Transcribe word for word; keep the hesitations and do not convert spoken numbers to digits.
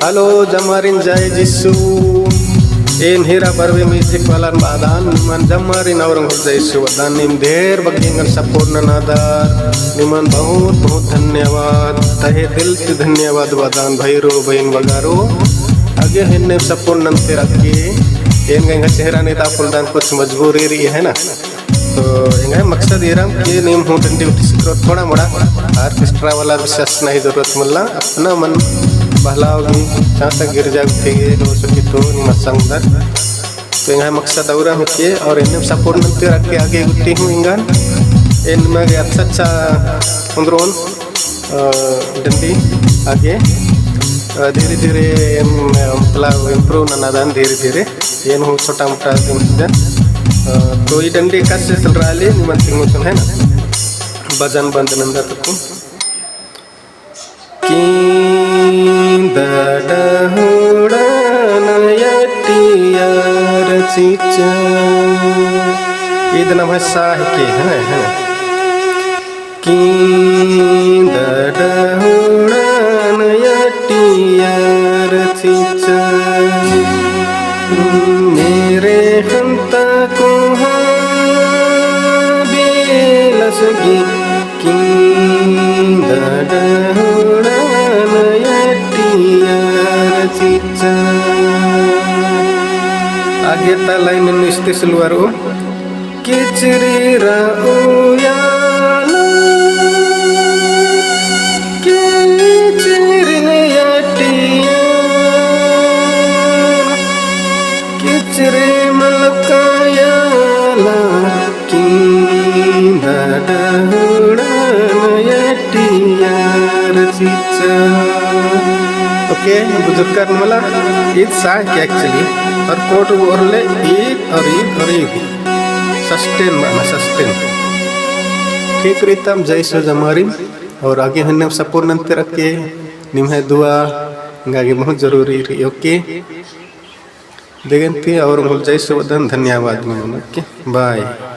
Hello, जम्मारिन जय यीशु। एन हीरा बरवे music वालान बअदन, निमन जम्मारिन और जय यीशु बअदन। नीम ढेर बग्गे एंगन support ननादर, निमन बहुत बहुत धन्यवाद, तहे दिल ती धन्यवाद बअदन भइरो, बइन बगारो। आगे हूँ एन्ने support नन्तेर अक्के, एन गा एंग्है चेहरा नीता पोल्लदन, कुछ मजबूरी रई है ना। तो एंग्है मकसद एरम कि नीम हूँ डंडी उठी सिखरो थोड़ा मोड़ा, orchestra वाला विशेष नहीं जरूरत मल्ला, अपना मन बहलाव गे, जहाँ तक गिरजा गुट्ठी गे हो सके तो नीम संगदर। तो एंग्है मकसद और हूँ के, और एन्ने support नन्तेर अक्के आगे गुट्ठी हूँ एंगन, एन मगे अच्छा अच्छा उन्दरोन, अ, डंडी आगे, अ, धीरे धीरे एम, मतलब improve ननादन धीरे धीरे। एन हूँ छोटा मोटा दिन से, अ, तो ई डंडी कस से चल रहा है, निमन तिंगो सुन है ना, भजन बंद नंदा तुक्कु। ईद नम्है सा हिके, है ना, है ना। आगे ता line नू इस्ते सिलवारो। किचरी र'उयाला, किचरी अटिया, किचरी मलकायाला, किंदा डहुड़न अटियार चिच्चा। OK, बुजुर्गन मला, ईद सा हिके actually, और chord ओरले ईद और ईद और ईद। Sustain बअना, sustain। ठीक रई तम, जय यीशु जमारिन, और आगे हूँ एन्ने support नन्तेर अक्के, निम्है दुआ एंगा गे बहुत जरूरी रई, OK। देगेन ती और बहुत जय यीशु बअदन, धन्यवाद निमन, OK, bye।